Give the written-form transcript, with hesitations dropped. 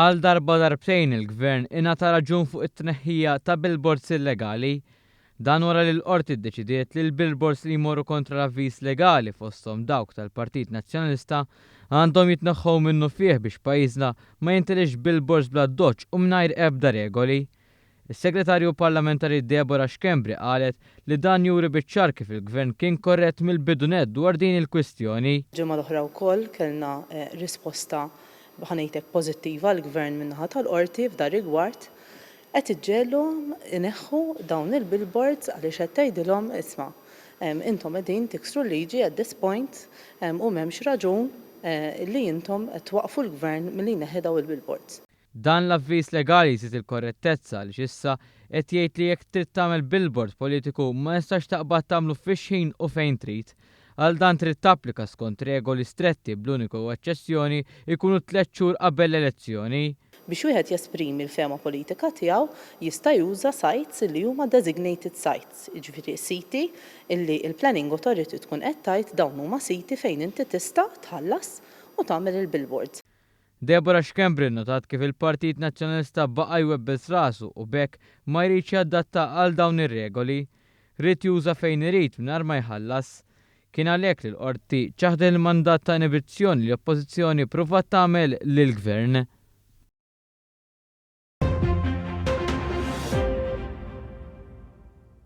Għal darba darbtejn il-Gvern ingħata raġun fuq it-tneħħija ta' billboards illegali. Dan wara li l-Qorti ddeċidiet li l-billboards li jmorru kontra l-avviż legali fosthom dawk tal-Partit Nazzjonalista għandhom jitneħħew minnufih biex pajjiżna ma jintilix billboards bl-addoċċ u mingħajr ebda regoli. Is-Segretarju Parlamentari Deborah Schembri qalet li dan juri biċ-ċar kif il-Gvern kien korrett mill-bidu nett dwar din il-kwistjoni. Ġimgħa l-oħra wkoll kellna risposta, ħa ngħid hekk, pożittiva għall-Gvern min-naħa tal-Qorti f'dar-rigward. Qed iġġegħluhom ineħħu dawn il-billboards għaliex qed tgħidilhom isma' intom qegħdin tiksru l-liġi at this point u m'hemmx raġun li intom qed twaqqfu l-Gvern milli jneħħi dawn il-billboards. Dan l-avviż legali jżid il-korrettezza għaliex issa qed jgħid li jekk trid tagħmel billboard politiku ma nistax taqbad tagħmlu fix-xħin u fejn trid. Għal dan trid tapplika skont regoli stretti bl-uniku eċċezzjoni jkunu tlett xhur qabel l-elezzjoni. Biex wieħed jesprimi l-fehma politika tiegħu jista' juża sites li huma designated sites, jiġifieri siti illi l-planning authority tkun qed tgħid dawn huma siti fejn inti tista' tħallas u tagħmel il-billboards. Deborah Schembri nnotat kif il-Partit Nazzjonalista baqa' jwebbes rasu u b'hekk ma jridx jadatta għal dawn ir-regoli. Ried juża fejn irid mingħajr ma jħallas. Kien għalhekk li l-Qorti ċaħdet il-mandat ta' inibizzjoni li l-Oppożizzjoni ppruvat tagħmel lill-Gvern.